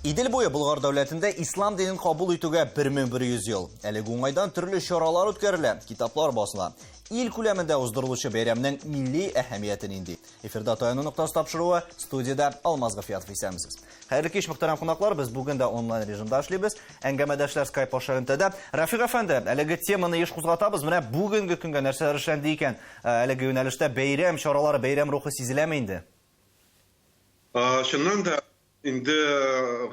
Идел буе Болгар дәүләтендә ислам динен кабул итүгә 1100 ел. Әлеге уңайдан төрле чаралар үткәрелә, китаплар басыла. Ил күләмендә уздырылучы бәйрәмнең милли әһәмияте нинди? Эфирда Таяну ноктасы тапшыруы, студиядә Алмаз Гафиятов исәнмесез. Хәерле кич, мөхтәрәм кунаклар, без бүген дә онлайн режимда эшлибез. Әңгәмәдәшләр скайп аша элемтәдә. Рафик әфәнде, әлеге теманы еш кузгатабыз. Менә бүгенге көнгә нәрсәләр эшләнде икән? Әлеге юнәлештә бәйрәм чаралары, бәйрәм рухы сизеләме инде? Чыннан да, инде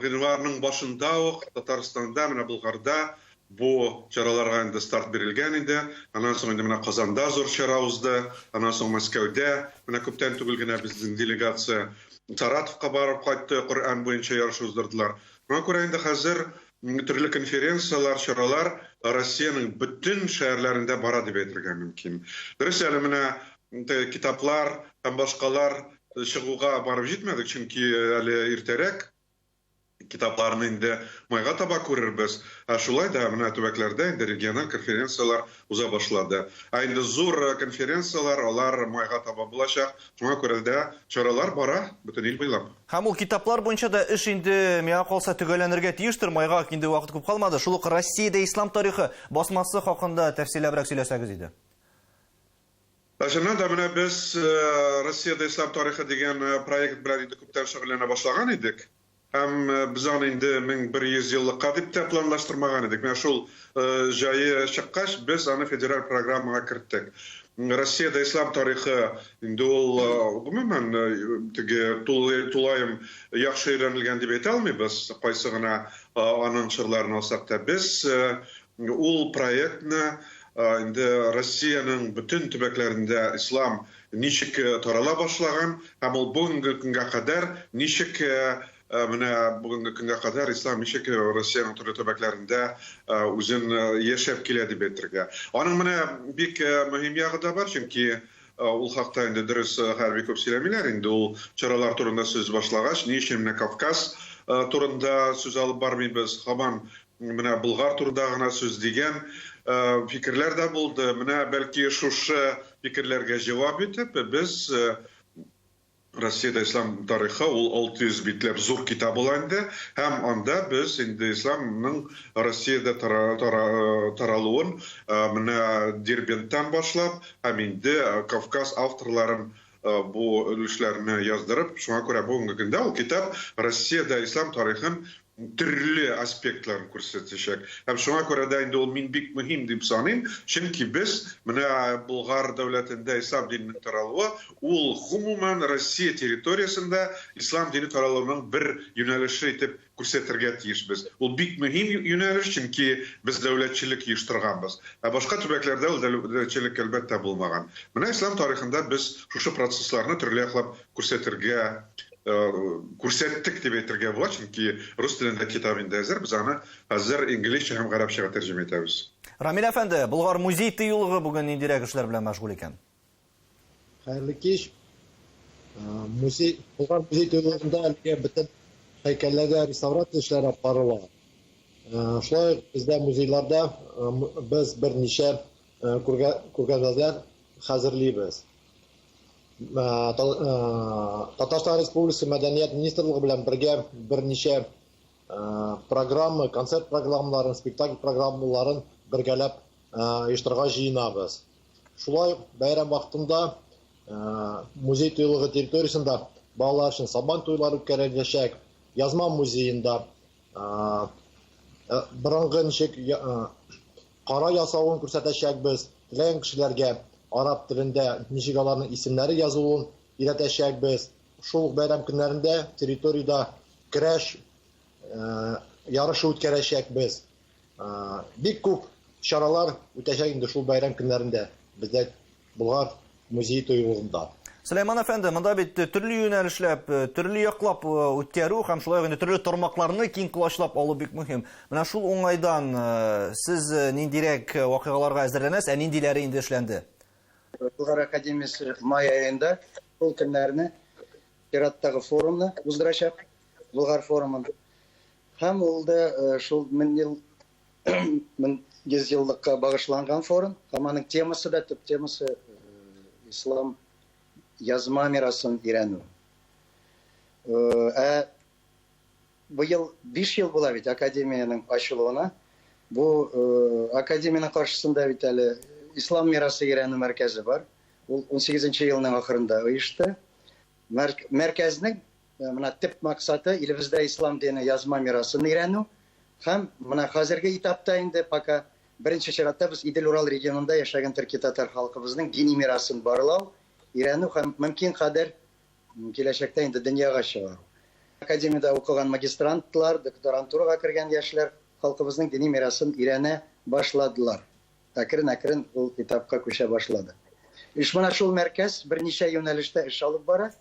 гыйнварның башында ук Татарстанда, менә Болгарда бу чараларга инде старт бирелгән иде. Аннан соң инде менә Казанда зур чара узды, аннан соң Мәскәүдә, менә күптән түгел генә безнең делегация Саратовка барып кайтты, Коръән буенча ярыш уздырдылар. Шуңа күрә инде хәзер төрле конференцияләр, чаралар Россиянең бөтен шәһәрләрендә бара дип әйтергә мөмкин. Дөрес, әле менә китаплар һәм башкалар чыгуга барып җитмәдек, чөнки әле иртәрәк. Китапларны инде майга таба күрербез. Ә шулай да менә төбәкләрдә инде региональ конференцияләр уза башлады. Ә инде зур конференцияләр, алар майга таба булачак. Шуңа күрә дә чаралар бара бөтен ил буйлап. Һәм ул китаплар буенча да эш инде, миңа калса, төгәлләнергә тиештер. Майга инде вакыт күп калмады. Шул ук Россиядә ислам тарихы басмасы хакында тәфсилләбрәк сөйләсәгез иде. Ә чыннан да менә без Россиядә ислам тарихы дигән проект белән инде күптән шөгыльләнә башлаган идек. Һәм без аны инде 1100 еллыкка дип тә планлаштырмаган идек. Менә шул җае чыккач, без аны федераль программага керттек. Россиядә ислам тарихы инде ул гомумән теге тулаем яхшы өйрәнелгән дип әйтә алмыйбыз, кайсы гына аның чорларын алсак та. Без ул проектны инде Россиянең бөтен төбәкләрендә ислам ничек тарала башлаган һәм ул бүгенге көнгә кадәр ничек менә бүгенге көнгә кадәр ислам ничек Россиянең төрле төбәкләрендә үзен яшәп килә дип әйтергә. Аның менә бик мөһим ягы да бар, чөнки ул хакта инде дөрес хәрби күп сөйләмиләр. Инде ул чаралар турында сүз башлагач, ни өчен менә Кавказ турында сүз алып бармыйбыз? Һаман менә Болгар турында гына сүз дигән фикерләр дә булды. Менә бәлки шушы фикерләргә җавап итеп, без Россиядә ислам тарихы ул 600 битләп зур китап була инде, һәм анда без инде исламның Россиядә таралуын менә Дербенттан башлап һәм инде Кавказ авторларын бу өлешләрне яздырып, шуңа күрә бүгенге көндә ул китап Россиядә ислам тарихын төрле аспектларын күрсәтәчәк. Һәм шуңа күрә дә инде ул мин бик мөһим дип саныйм, чөнки без менә Болгар дәүләтендә ислам диненең таралуы, ул гомумән Россия территориясендә ислам дине таралуының бер юнәлеше итеп күрсәтергә тиешбез. Ул бик мөһим юнәлеш, чөнки без дәүләтчелек оештырганбыз. Ә башка төбәкләрдә ул дәүләтчелек әлбәттә булмаган. Менә ислам тарихында без шушы процессларны төрле яклап күрсәтергә күрсәттек дип әйтергә була, чөнки рус телендә китап инде әзер, без аны хәзер инглизчә һәм гарәпчәгә тәрҗемә итәбез. Рамил әфәнде, Болгар музей тыюлыгы бүген ниндирәк эшләр белән мәшгуль икән? Хәерле кич. Музей, Болгар музей тыюлыгында әлегә бөтен һәйкәлләргә реставрация эшләре алып барыла. Шулай ук бездә музейларда без берничә күргәзмәләр хәзерлибез. Татарстан Республикасы Мәдәният министрлыгы белән бергә берничә программа, концерт программаларын, спектакль программаларын бергәләп оештырырга җыенабыз. Шулай ук бәйрәм вакытында музей тыюлыгы территориясендә балалар өчен сабан туйлары үткәреләчәк, язма музеенда борынгы ничек кара ясавын күрсәтәчәкбез, теләгән кешеләргә араб телендә ничек аларның исемнәре язылуын өйрәтәчәкбез. Шул ук бәйрәм көннәрендә территориядә көрәш ярышы үткәрәчәкбез. Бик күп чаралар үтәчәк инде шул бәйрәм көннәрендә бездә Болгар музей тыюлыгында. Сөләйман әфәнде, монда бит төрле юнәлешләп, төрле яклап үткәрү һәм шулай ук инде төрле тармакларны киң колачлап алу бик мөһим. Менә шул уңайдан сез ниндирәк вакыйгаларга әзерләнәсез, ә ниндиләре инде эшләнде? Болгар академиясе май аенда шул көннәрне чираттагы форумны уздырачак, Болгар форумын. Һәм ул да шул 1000 ел 1100 еллыкка багышланган форум. Һәм аның темасы да, төп темасы ислам язма мирасын өйрәнү. Ә Быел 5 ел була бит академиянең ачылуына. Бу академиянең каршысында бит әле Ислам мирасы өйрәнү мәркәзе бар. Ул 18 елның ахырында оешты. Мәркәзнең менә төп максаты илебездә ислам дине язма мирасын өйрәнү һәм менә хәзерге этапта инде пока беренче чиратта без Идел-Урал регионында яшәгән төрки-татар халкыбызның дини мирасын барлау, өйрәнү һәм мөмкин кадәр киләчәктә инде дөньяга чыгару. Академиядә укыган магистрантлар, докторантурага кергән яшьләр халкыбызның дини мирасын өйрәнә башладылар. Әкрен-әкрен ул этапка күчә башлады. Эш менә шул мәркәз берничә юнәлештә эш алып бара.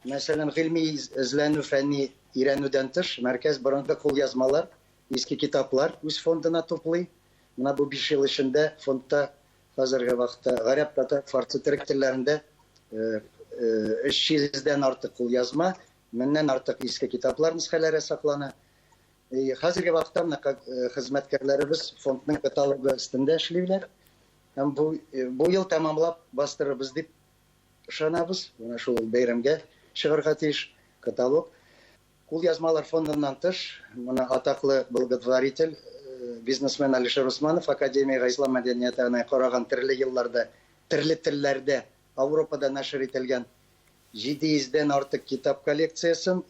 Мәсәлән, гыйльми эзләнү, фәнни өйрәнүдән тыш, мәркәз борынгы кулъязмалар, иске китаплар үз фондына туплый. Менә бу 5 ел эчендә фондта хәзерге вакытта гарәп, татар, фарсы, төрек телләрендә 300дән артык кулъязма, меңнән артык иске китаплар нөсхәләре саклана. Хәзерге вакытта менә хезмәткәрләребез фондның каталогы өстендә эшлиләр. Һәм бу ел тәмамлап бастырырбыз дип ышанабыз. Менә шул бәйрәмгә чыгарга тиеш каталог. Кулъязмалар фондыннан тыш, менә атаклы благотворитель, бизнесмен Алишер Усманов академиягә ислам мәдәниятенә караган төрле елларда, төрле телләрдә Европада нәшер ителгән 700дән артык китап коллекциясен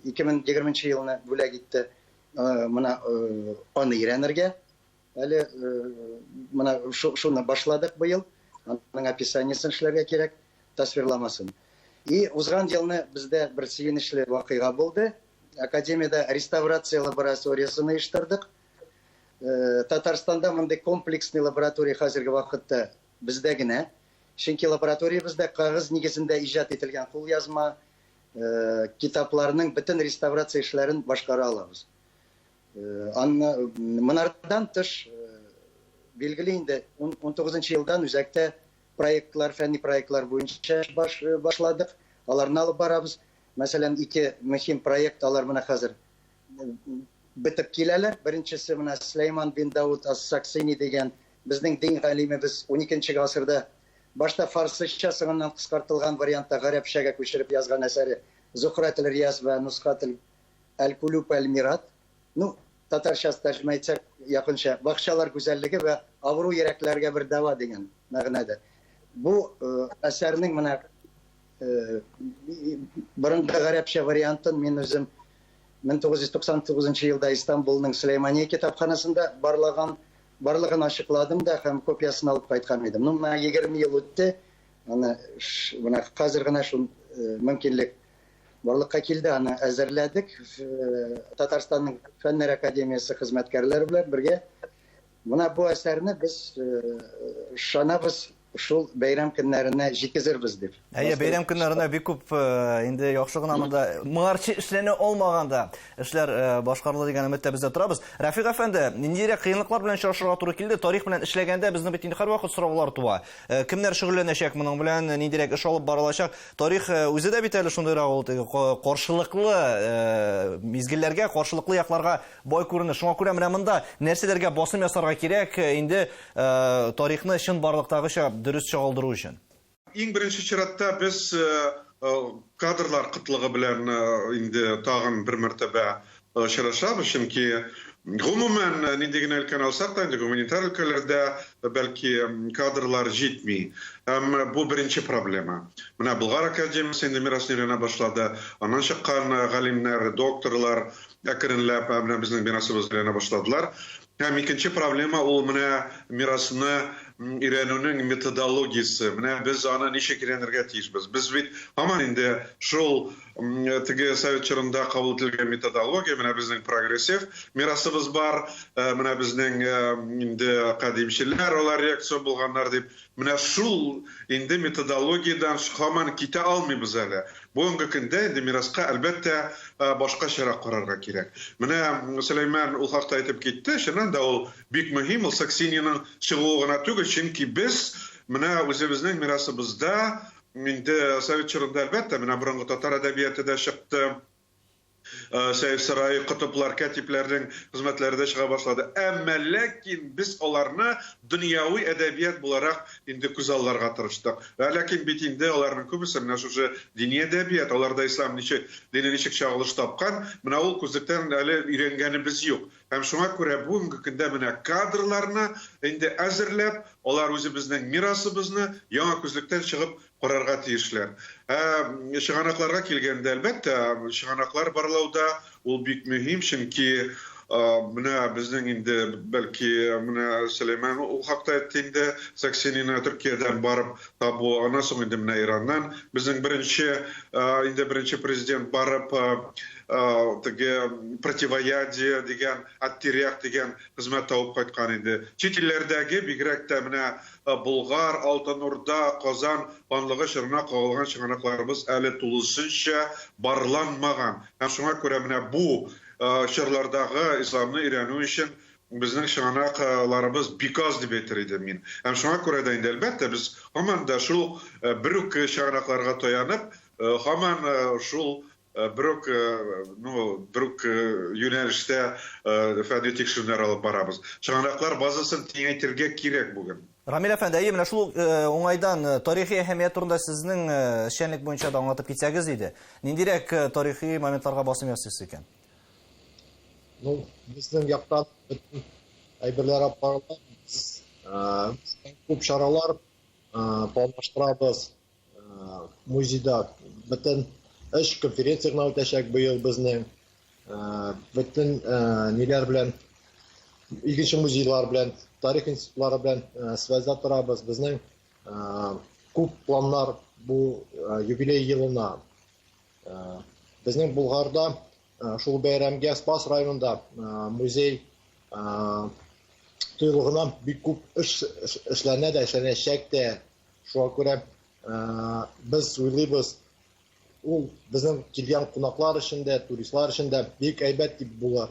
2020 елны бүләк итте. Менә аны өйрәнергә. Әле менә шуны башладык быел. Аның описаниесен эшләргә кирәк, тасвирламасын. И узган елны бездә бер сөенечле вакыйга булды. Академиядә реставрация лабораториясен оештырдык. Татарстанда мондый комплексный лаборатория хәзерге вакытта бездә генә. Чөнки лабораториябездә кагыз нигезендә иҗат ителгән кулъязма китапларның бөтен реставрация эшләрен башкара алабыз. Аны монардан тыш, билгеле инде 19 елдан үзәктә проектлар, фәнни проектлар буенча башладык. Аларны алып барабыз. Мәсәлән, ике мөһим проект алар менә хәзер бетеп киләләр. Беренчесе менә Сөләйман бин Дауд ас-Саксини дигән безнең дин галимебез 12 гасырда башта фарсыча, соңыннан кыскартылган вариантта гарәпчәгә күчереп язган әсәре Зухратул Рияз ва Нусхатул Әл-Кулуб әл-Мират. Ну, татарча тәрҗемә итсәк, якынча бакчалар гүзәллеге вә авыру йөрәкләргә бер дәва дигән мәгънәдә. Бу әсәрнең менә борынгы гарәпчә вариантын мин үзем 1999 елда Истанбулның Сөләймания китапханасында барлаган, барлыгын ачыкладым да һәм копиясын алып кайткан идем. Ну, менә 20 ел үтте. Аны менә хәзер генә шул мөмкинлек барлыкка килде, аны әзерләдек. Татарстанның Фәннәр академиясе хезмәткәрләре белән бергә. Менә бу әсәрне без ышанабыз, шул бәйрәм көннәренә җиткезербез дип. Әйе, бәйрәм көннәренә бик күп инде яхшы гына монда моңарчы эшләнә алмаганда эшләр башкарылыр дигән өметтә без дә торабыз. Рафик әфәнде, ниндирәк кыенлыклар белән очрашырга туры килде? Тарих белән эшләгәндә безнең бит инде һәрвакыт сораулар туа. Кемнәр шөгыльләнәчәк моның белән, ниндирәк эш алып барылачак? Тарих үзе дә бит әле шундыйрак ул, теге каршылыклы мизгелләргә, каршылыклы якларга бай күренеш. Шуңа күрә менә монда нәрсәләргә басым ясарга кирәк инде тарихны чынбарлыктагыча дөрес чагылдыру өчен? Иң беренче чиратта без кадрлар кытлыгы белән инде тагын бер мәртәбә очрашабыз, чөнки гомумән нинди генә өлкәне алсак та, инде гуманитар өлкәләрдә бәлки кадрлар җитми. Һәм бу беренче проблема. Менә Болгар академиясе инде мирасны өйрәнә башлады. Аннан чыккан галимнәр, докторлар әкренләп менә безнең мирасыбызны өйрәнә башладылар. Һәм икенче проблема ул менә мирасны өйрәнүнең методологиясе. Менә без аны ничек өйрәнергә тиешбез? Без бит һаман инде шул теге совет чорында кабул ителгән методология, менә безнең прогрессив мирасыбыз бар, менә безнең инде кадимчеләр, алар реакцион булганнар дип, менә шул инде методологиядән һаман китә алмыйбыз әле. Бүгенге көндә инде мираска әлбәттә башкачарак карарга кирәк. Менә Сөләйман ул хакта әйтеп китте, чыннан да ул бик мөһим, ул Саксининың чыгуы гына түгел, чөнки без менә үзебезнең мирасыбызда инде совет чорында әлбәттә менә борынгы татар әдәбияты да чыкты. Сәйф Сарай, Котыплар, кәтипләрнең хезмәтләре дә чыга башлады. Әмма ләкин без аларны дөньяви әдәбият буларак инде күзалларга тырыштык. Вә ләкин бит инде аларның күбесе менә шушы дини әдәбият, аларда ислам ничек, дине ничек чагылыш тапкан, менә ул күзлектән әле өйрәнгәнебез юк. Һәм шуңа күрә бүгенге көндә менә кадрларны инде әзерләп, алар үзебезнең мирасыбызны яңа күзлектән чыгып карарга тиешләр. Ә чыганакларга килгәндә, әлбәттә, чыганаклар барлауда ул бик мөһим, чөнки менә безнең инде, бәлки, менә Сөләйман ул хакта әйтте инде, Саксинина Төркиядән барып табу, аннан соң инде менә Ираннан безнең беренче, инде беренче президент барып, теге противоядие дигән, аттиряк дигән хезмәт табып кайткан иде. Чит илләрдәге, бигрәк тә менә Болгар, Алтын Урда, Казан ханлыгы чорына кагылган чыганакларыбыз әле тулысынча барланмаган. Һәм шуңа күрә менә бу чорлардагы исламны өйрәнү өчен безнең чыганакларыбыз бик аз дип әйтер идем мин. Һәм шуңа күрә дә инде, әлбәттә, без һаман да шул бер үк чыганакларга таянып, һаман шул бер үк, ну, бер үк юнәлештә фәнни тикшеренүләр алып барабыз. Чыганаклар базасын киңәйтергә кирәк бүген. Рамил әфәнде, әйе, менә шул уңайдан тарихи әһәмият турында сезнең эшчәнлек буенча да аңлатып китсәгез иде. Ниндирәк тарихи моментларга басым ясыйсыз икән? Ну, безнең яктан бөтен әйберләр алып барыла. Без күп чаралар планлаштырабыз. Музейда бөтен өч конференция гына үтәчәк быел безнең. Бөтен ниләр белән, икенче музейлар белән, тарих институтлары белән связьда торабыз. Безнең күп планнар бу юбилей елына. Безнең Булгарда шул бәйрәмгә Спас районында музей тыюлыгына бик күп эш эшләнә дә, эшләнәчәк тә. Шуңа күрә без уйлыйбыз, ул безнең килгән кунаклар өчен дә, туристлар өчен дә бик әйбәт дип булыр.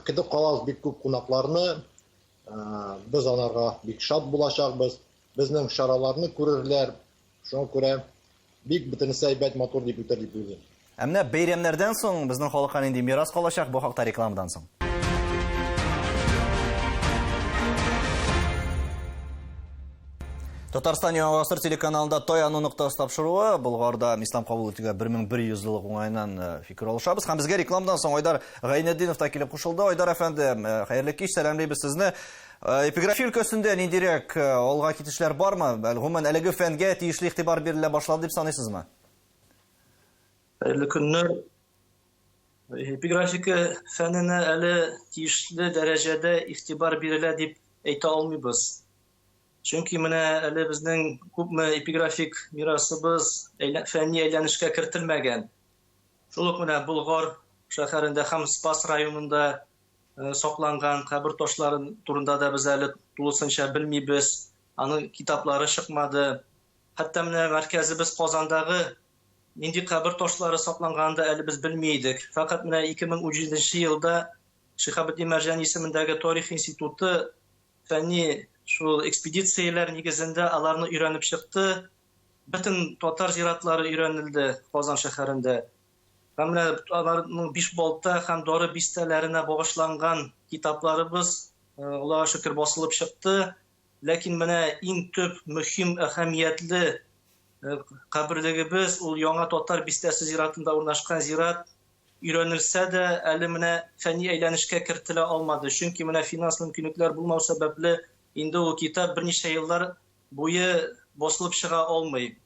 Көтеп калабыз бик күп кунакларны. Без аларга бик шат булачакбыз. Безнең чараларны күрерләр. Шуңа күрә бик бөтенесе әйбәт, матур дип үтәр дип уйлыйм. Ә менә бәйрәмнәрдән соң безнең халыкка нинди мирас калачак, бу хакта рекламадан соң. Татарстан Яңа гасыр телеканалында Таяну ноктасы тапшыруы Болгарда ислам кабул итүгә 1100 еллык уңаеннан фикер алышабыз. Һәм безгә рекламадан соң Айдар Гайнетдинов та килеп кушылды. Айдар әфәнде, хәерле кич, сәламлибез сезне. Эпиграфия өлкәсендә ниндирәк алга китешләр бармы? Гомумән, әлеге фәнгә тиешле игътибар бирелә башлады дип саныйсызмы? Хәерле көннәр. Эпиграфика фәненә әле тиешле дәрәҗәдә игътибар бирелә дип әйтә алмыйбыз. Чөнки менә әле безнең күпме эпиграфик мирасыбыз фәнни әйләнешкә кертелмәгән. Шул ук менә Болгар шәһәрендә һәм Спас районында сакланган кабер ташлары турында да без әле тулысынча белмибез. Аның китаплары чыкмады. Хәтта менә мәркәзебез Казандагы нинди кабер ташлары сакланганын да әле без белми идек. Фәкать менә 2017 елда Шиһабетдин Мәрҗани исемендәге тарих институты фәнни шул экспедицияләр нигезендә аларны өйрәнеп чыкты. Бөтен татар зиратлары өйрәнелде Казан шәһәрендә. Һәм менә аларның Бишбалта һәм Дары бистәләренә багышланган китапларыбыз, Аллага шөкер, басылып чыкты. Ләкин менә иң төп, мөһим, әһәмиятле каберлегебез, ул Яңа Татар бистәсе зиратында урнашкан зират, өйрәнелсә дә, әле менә фәнни әйләнешкә кертелә алмады. Чөнки менә финанс мөмкинлекләр булмау сәбәпле, инде ул китап берничә еллар буе басылып чыга алмый.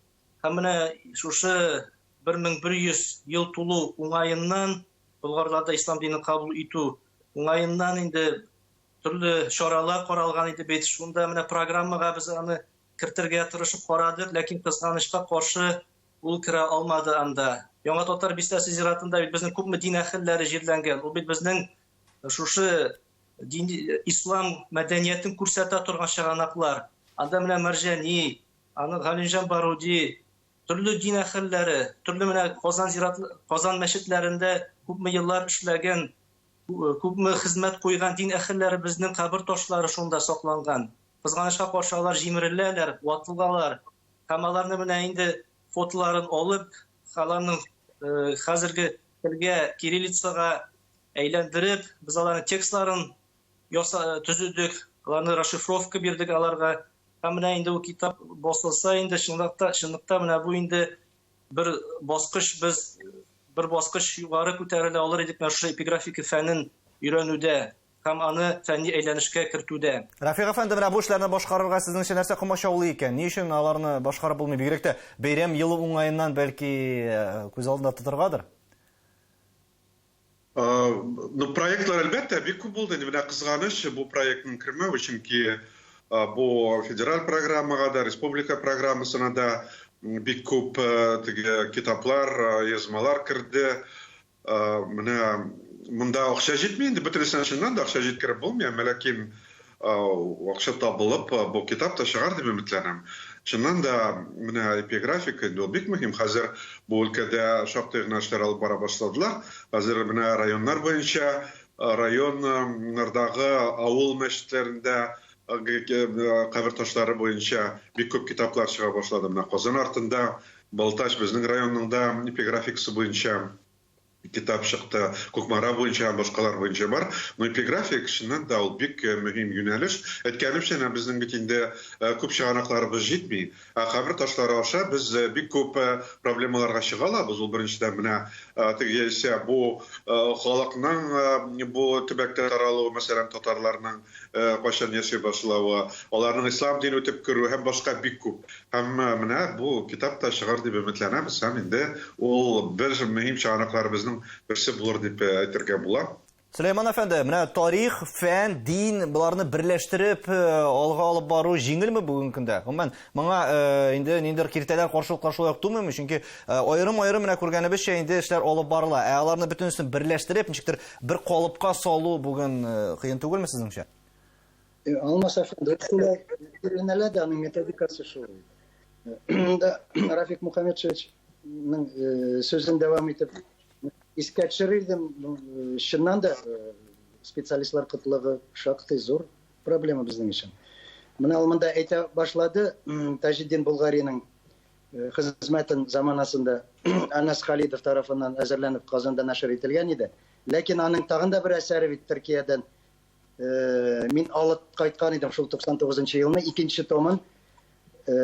Һәм менә шушы 1100 ел тулу уңаеннан, болгарларда ислам динен кабул итү уңаеннан инде төрле чаралар каралган иде бит. Шунда менә программага без аны кертергә тырышып карадык, ләкин кызганычка каршы ул керә алмады анда. Яңа Татар бистәсе зиратында бит безнең күпме дин әһелләре җирләнгән. Ул бит безнең шушы дин, ислам мәдәниятен күрсәтә торган чыганаклар. Анда менә Мәрҗани, аны Галимҗан Баруди, төрле дин әһелләре, төрле менә Казан зират, Казан мәчетләрендә күпме еллар эшләгән, күпме хезмәт куйган дин әһелләребезнең кабер ташлары шунда сакланган. Кызганычка каршы алар җимереләләр, ватылалар. Һәм аларны менә инде фотоларын алып, аларның хәзерге телгә, кириллицага әйләндереп, без аларның текстларын төзедек, аларны расшифровка бирдек аларга. Һәм менә инде ул китап басылса инде чынлыкта, чынлыкта менә бу инде бер баскыч, без бер баскыч югары күтәрелә алыр идек менә шушы эпиграфика фәнен өйрәнүдә һәм аны фәнни әйләнешкә кертүдә. Рафик әфәнде, менә бу эшләрне башкарырга сезнеңчә нәрсә комачаулый икән? Ни өчен аларны башкарып булмый? Бигрәк тә бәйрәм елы уңаеннан бәлки күз алдында тотыргадыр? Ну, проектлар, әлбәттә, бик күп булды. Инде менә кызганыч бу проектның кермәве, чөнки бу федераль программага да, республика программасына да бик күп теге китаплар, язмалар керде. Менә монда акча җитми инде, бөтенесенә чыннан да акча җиткереп булмый, әмма ләкин акча табылып, бу китап та чыгар дип өметләнәм. Чыннан да, менә эпиграфика инде ул бик мөһим. Хәзер бу өлкәдә шактый гына эшләр алып бара башладылар. Хәзер менә районнар буенча, районнардагы авыл мәчетләрендә кабер ташлары буенча бик күп китаплар чыга башлады. Менә Казан артында, Балтач безнең районның да эпиграфикасы буенча китап чыкты, Кукмара буенча һәм башкалар буенча бар. Но эпиграфик чыннан да ул бик мөһим юнәлеш. Әйткәнемчә, менә безнең бит инде күп чыганакларыбыз җитми. Ә кабер ташлары аша без бик күп проблемаларга чыга алабыз. Ул беренчедән менә теге яисә бу халыкның бу төбәктә таралуы, мәсәлән, татарларның кайчан яши башлавы, аларның ислам динен үтеп керүе һәм башка бик күп. Һәм менә бу китап та чыгар дип өметләнәбез һәм инде ул бер мөһим чыганакларыбызның берсе булыр дип әйтергә була. Сөләйман әфәнде, менә тарих, фән, дин, боларны берләштереп алга алып бару җиңелме бүгенге көндә? Гомумән, моңа инде ниндидер киртәләр, каршылыклар шулай ук тумыймы? Чөнки аерым-аерым менә күргәнебезчә инде эшләр алып барыла. Ә аларны бөтенесен берләштереп, ничектер бер калыпка салу бүген кыен түгелме сезнеңчә? Алмаз әфәнде, шулай өйрәнелә дә, аның методикасы шул. Да, Рафик Мухаметшевичның сүзен дәвам итеп искә төшерер идем, чыннан да специалистлар кытлыгы шактый зур проблема безнең өчен. Менә ул монда әйтә башлады, Таҗетдин Булгариның хезмәтен заманасында Анас Халидов тарафыннан әзерләнеп Казанда нәшер ителгән иде. Ләкин аның тагын да бер әсәре бит Төркиядән мин алып кайткан идем шул 99 елны, икенче томын.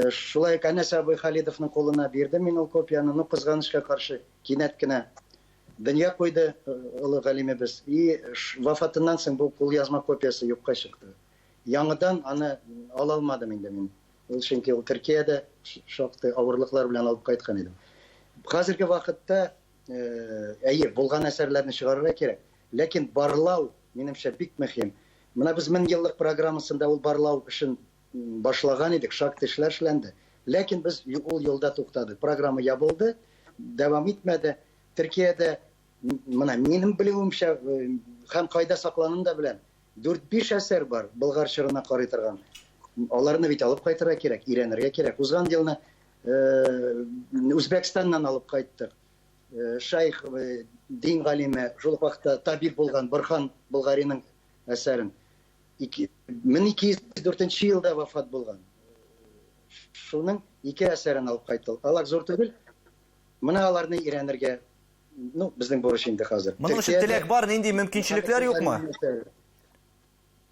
Шулай ук Әнәс абый Халидовның кулына бирдем мин ул копияне. Ну, кызганычка каршы, кинәт кенә дөнья куйды олы галимебез. И вафатыннан соң бу кулъязма копиясе юкка чыкты. Яңадан аны ала алмадым инде мин. Ул чөнки ул Төркиядә шактый авырлыклар белән алып кайткан идем. Хәзерге вакытта, әйе, булган әсәрләрне чыгарырга кирәк. Ләкин барлау, минемчә, бик мөһим. Менә без 1000 еллык программасында ул барлау эшен башлаган идек, шактый эшләр эшләнде. Ләкин без ул юлда туктадык. Программа ябылды, дәвам итмәде. Төркиядә, менә минем белүемчә, һәм кайда саклануын да беләм, 4-5 әсәр бар, Болгар чорына карый торган. Аларны бит алып кайтырга кирәк, өйрәнергә кирәк. Узган елны Үзбәкстаннан алып кайттык. Шайх, дин галиме, шул ук вакытта табиб булган Борхан Болгариның әсәрен. 1204 елда вафат булган. Шуның ике әсәрен алып кайттык. Алар зур түгел. Менә аларны өйрәнергә, ну, безнең бурыч инде хәзер. Моның өчен теләк бар, нинди мөмкинчелекләр юкмы?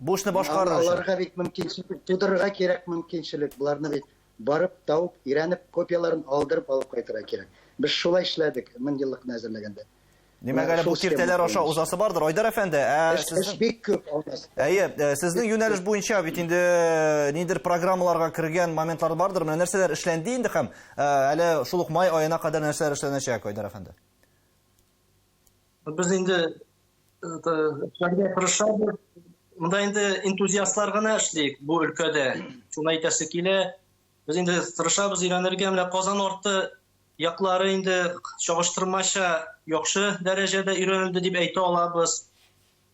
Бу эшне башкарыр өчен. Аларга бит мөмкинчелек тудырырга кирәк, мөмкинчелек. Боларны бит барып, табып, өйрәнеп, копияларын алдырып алып кайтырга кирәк. Без шулай эшләдек 1000 еллыкны әзерләгәндә. Димәк, әле бу киртәләр аша узасы бардыр. Айдар әфәнде, ә сезнең бик күп алмас. Әйе, сезнең юнәлеш буенча бит инде ниндидер программаларга кергән моментлар бардыр. Менә нәрсәләр эшләнде инде һәм әле шул ук май аена кадәр нәрсәләр эшләнәчәк, Айдар әфәнде? Без инде эшләргә тырышабыз. Монда инде энтузиастлар гына эшли бу өлкәдә. Шуны әйтәсе килә. Без инде тырышабыз өйрәнергә. Менә Казан арты яклары инде чагыштырмача яхшы дәрәҗәдә өйрәнелде дип әйтә алабыз.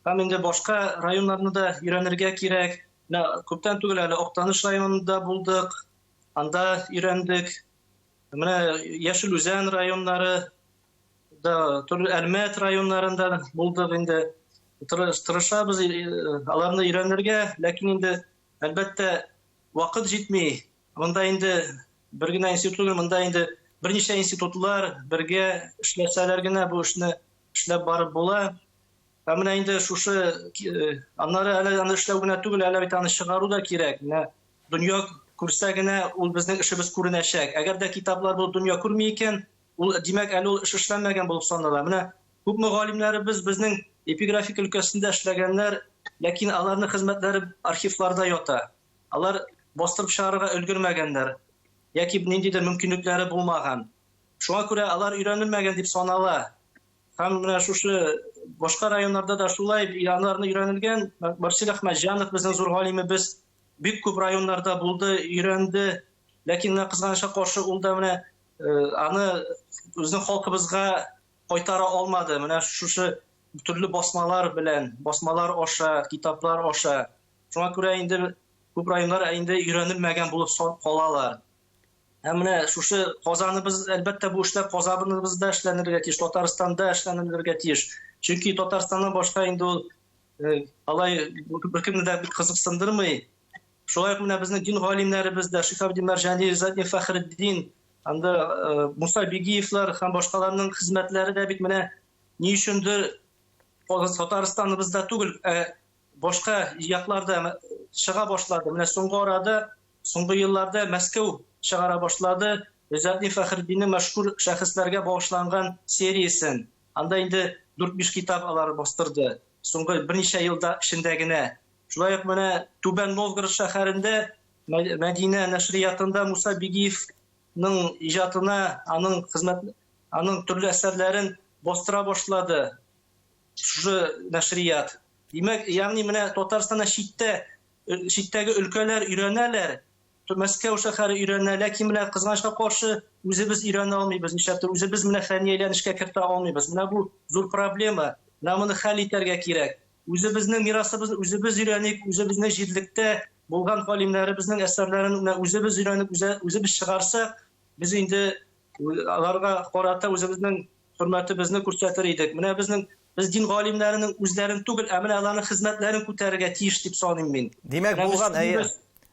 Һәм инде башка районнарны да өйрәнергә кирәк. Менә күптән түгел әле Актаныш районында булдык, анда өйрәндек. Менә Яшел Үзән районнары да, төрле Әлмәт районнарында булдык инде. Тырышабыз аларны өйрәнергә, ләкин инде әлбәттә вакыт җитми. Монда инде бер генә институт түгел, монда инде берничә институтлар бергә эшләсәләр генә бу эшне эшләп барып була. Ә менә инде шушы аннары әле аны эшләү генә түгел, әле бит аны чыгару да кирәк. Менә дөнья күрсә генә ул безнең эшебез күренәчәк. Әгәр дә китаплар булып дөнья күрми икән, ул димәк әле ул эш эшләнмәгән булып санала. Менә күпме галимнәребез безнең эпиграфика өлкәсендә эшләгәннәр, ләкин аларның хезмәтләре архивларда ята. Алар бастырып чыгарырга өлгермәгәннәр яки ниндидер мөмкинлекләре булмаган. Шуңа күрә алар өйрәнелмәгән дип санала. Һәм менә шушы башка районнарда да шулай аларны өйрәнелгән. Марсель Әхмәтҗанов безнең зур галимебез бик күп районнарда булды, өйрәнде. Ләкин менә кызганычка каршы ул да менә аны үзенең халкыбызга кайтара алмады. Менә шушы төрле басмалар белән, басмалар аша, китаплар аша. Шуңа күрә инде күп районнар инде өйрәнелмәгән булып калалар. Һәм менә шушы Казаныбыз, әлбәттә, бу эшләр Казаныбызда эшләнергә тиеш, Татарстанда эшләнергә тиеш. Чөнки Татарстаннан башка инде ул алай беркемне дә бик кызыксындырмый. Шулай ук менә безнең дин галимнәребез дә, Шиһабетдин Мәрҗани, Ризаэтдин Фәхретдин, анда Муса Бигиевлар һәм башкаларның хезмәтләре дә бит менә ни өчендер Татарстаныбызда түгел, ә башка якларда чыга башлады. Менә соңгы арада, соңгы елларда Мәскәү чыгара башлады Ризаэтдин Фәхретдиннең мәшһүр шәхесләргә багышланган сериясен. Анда инде 4-5 китап алар бастырды. Соңгы берничә елда эчендә генә. Шулай ук менә Түбән Новгород шәһәрендә Мәдинә нәшриятында Муса Бигиевның иҗатына, аның хезмәт, аның төрле әсәрләрен бастыра башлады. Шушы нәшрият. Димәк, ягъни менә Татарстанда читтә, читтәге өлкәләр өйрәнәләр, Мәскәү шәһәре өйрәнә, ләкин менә кызганычка каршы үзебез өйрәнә алмыйбыз, нишләптер үзебез менә фәнни әйләнешкә кертә алмыйбыз. Менә бу зур проблема. Менә моны хәл итәргә кирәк. Үзебезнең мирасыбызны үзебез өйрәник, үзебезнең җирлектә булган галимнәребезнең әсәрләрен менә үзебез өйрәнеп, үзебез чыгарсак, без инде аларга карата үзебезнең хөрмәтебезне күрсәтер идек. Менә безнең без дин галимнәренең үзләрен түгел, ә менә аларның хезмәтләрен күтәрергә тиеш дип саныйм мин. Димәк, булган, әйе.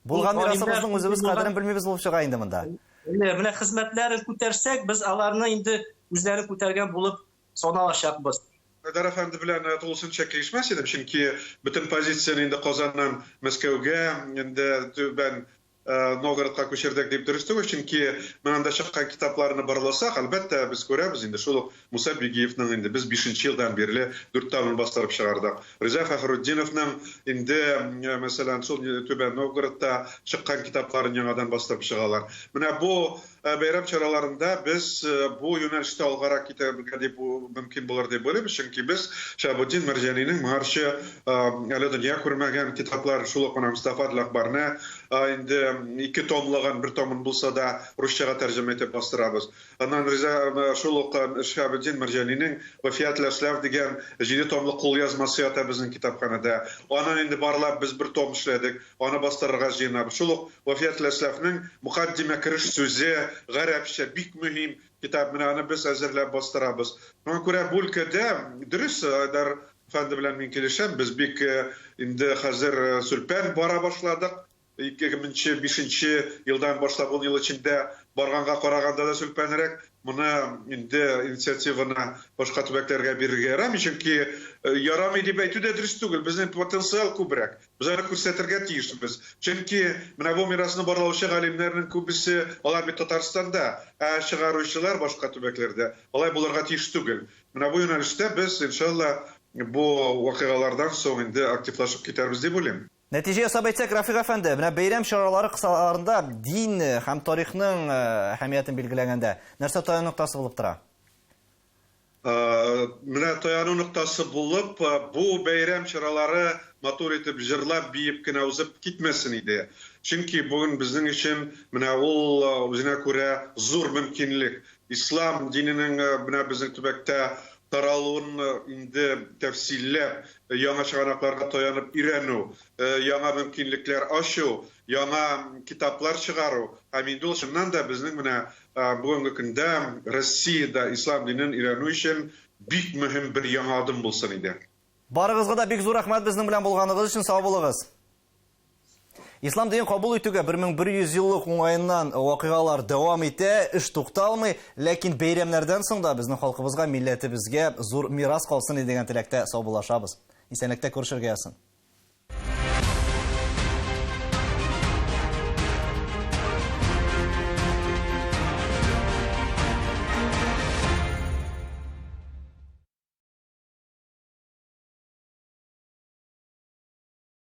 Булган мирасыбызның үзебез кадерен белмибез булып чыга инде монда. Менә хезмәтләрен күтәрсәк, без аларны инде үзләрен күтәргән булып саналачакбыз. Айдар әфәнде белән тулысынча килешмәс идем, чөнки бөтен позицияне инде Казаннан Мәскәүгә, инде Түбән Новгородка күчердек дип дөрес түгел, чөнки менә анда чыккан китапларны барласак, әлбәттә, без күрәбез инде шул ук Муса Бигиевның инде без бишенче елдан бирле дүрт томын бастырып чыгардык. Риза Фәхрутдиновның инде, мәсәлән, шул Түбән Новгородта чыккан китапларын яңадан бастырып чыгалар. Менә бу бәйрәм чараларында без бу юнәлештә алгарак китәргә дип мөмкин булыр дип уйлыйбыз, чөнки без Шәһабетдин Мәрҗанинең моңарчы әле дөнья күрмәгән китаплар, шул ук менә Мостафа Әл-Әхбарны инде ике томлыгын, бер томын булса да русчага тәрҗемә итеп бастырабыз. Аннан Риза шул ук Шәһабетдин Мәрҗанинең Вафият әл-Әсләф дигән җиде томлык кулъязмасы ята безнең китапханәдә. Аннан инде барлап без бер том эшләдек. Аны бастырырга җыенабыз. Шул ук Вафият әл-Әсләфнең Мөкаддимә кереш сүзе гарәпчә бик мөһим китап. Менә аны без әзерләп бастырабыз. Шуңа күрә бу өлкәдә дөрес, Айдар әфәнде белән мин килешәм, без бик инде хәзер сүлпән бара башладык. 2005 елдан башлап ун ел эчендә барганга караганда да сүлпәнрәк. Моны инде инициативаны башка төбәкләргә бирергә ярамый, чөнки ярамый дип әйтү дә дөрес түгел. Безнең потенциал күбрәк. Без аны күрсәтергә тиешбез. Чөнки менә бу мирасны барлаучы галимнәрнең күбесе, алар бит Татарстанда, ә чыгаручылар башка төбәкләрдә. Алай булырга тиеш түгел. Менә бу юнәлештә без, иншалла, бу вакыйгалардан соң инде активлашып китәрбез дип уйлыйм. Нәтиҗә ясап әйтсәк, Рафик әфәнде, менә бәйрәм чаралары кысаларында дин һәм тарихның әһәмиятен билгеләгәндә нәрсә таяну ноктасы булып тора? Менә таяну ноктасы булып, бу бәйрәм чаралары матур итеп җырлап, биеп кенә узып китмәсен иде. Чөнки бүген безнең өчен менә ул үзенә күрә зур мөмкинлек. Ислам диненең менә безнең төбәктә таралуын инде тәфсилләп, яңа чыганакларга таянып өйрәнү, яңа мөмкинлекләр ачу, яңа китаплар чыгару һәм инде ул чыннан да безнең менә Бүгенге көндә Россиядә ислам динен өйрәнү өчен бик мөһим бер яңа адым булсын иде. Барыгызга да бик зур рәхмәт безнең белән булганыгыз өчен, сау булыгыз. Ислам динен кабул итүгә 1100 еллык уңаеннан вакыйгалар дәвам итә, эш тукталмый, ләкин бәйрәмнәрдән соң да безнең халкыбызга, милләтебезгә зур мирас калсын иде дигән теләктә саубуллашабыз. Исәнлектә күрешергә язсын.